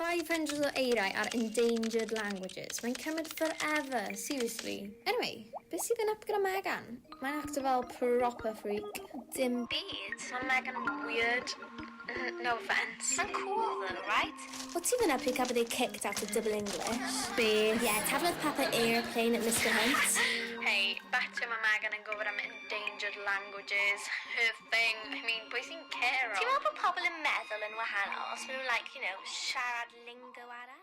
500 o eiriau ar endangered languages. Mae'n cymryd forever, seriously. Anyway, beth sydd yn up gyda Megan? Mae'n acto fel proper freak. Dim byd. Mae Megan yn weird. No offence. Mae'n cool though, right? Wel, ti fyna pryd cafodd ei kicked out of double English. Beth? Yeah, taflodd Papa aeroplane at Mr Hunt. Hey, better mae Megan yn gwybod am endangered languages. Her thing. I mean, pwy sy'n care Ti'n meddwl bod pobl yn meddwl yn wahanol os maen nhw'n, like, siarad lingo arall?